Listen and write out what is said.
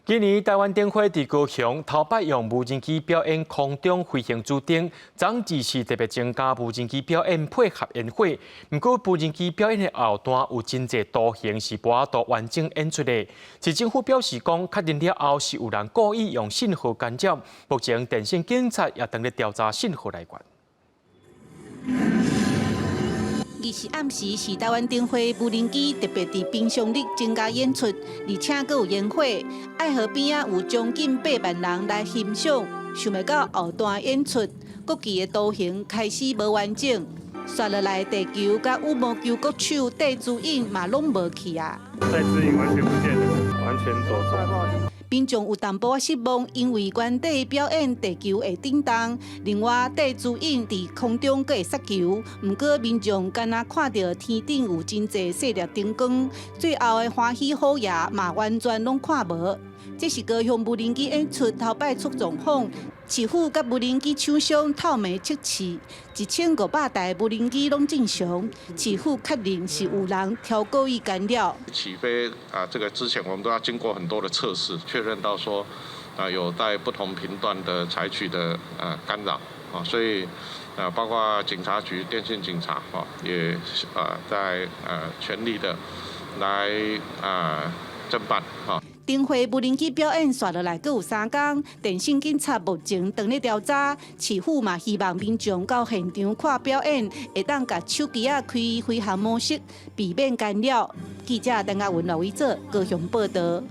今年台灣燈會佇高雄頭擺用無人機表演空中飛行主燈，昨只是特別增加無人機表演配合煙火。毋過無人機表演的後段有真濟圖形是無法度完整演出的。市政府表示講，確認了後是有人故意用信號干擾，目前電信警察也正咧調查信號來源。二四暗時是台灣燈會無人機特別佇平常日增加演出，而且閣有煙火。愛河邊仔有將近8萬人來欣賞，想袂到後段演出國旗的圖形開始無完整，紲落來地球佮羽毛球國手戴資穎嘛攏無去啊！戴資穎完全不見了，完全走鐘。民眾有淡薄仔失望，因為原底表演地球會振動，另外戴資穎佇空中閣會殺球。毋過民眾敢若看著天頂有真濟細粒燈光，最後的歡喜虎爺嘛完全攏看無。這是高雄無人機演出頭擺出狀況，市府佮無人機廠商透明測試，1500台無人機攏正常。市府確認是有人挑故意干擾。起飛啊，這個之前我們都要經過很多的測試，確認到說啊有在不同頻段的採取的干擾啊，所以啊包括警察局、電信警察啊也啊在全力的來啊偵辦啊。燈會無人機表演紲落來，閣有3工，電信警察目前正咧調查，市府嘛希望民眾到現場看表演，會當共手機仔開飛行模式，避免干擾。記者鄧亞文、羅偉哲高雄報導。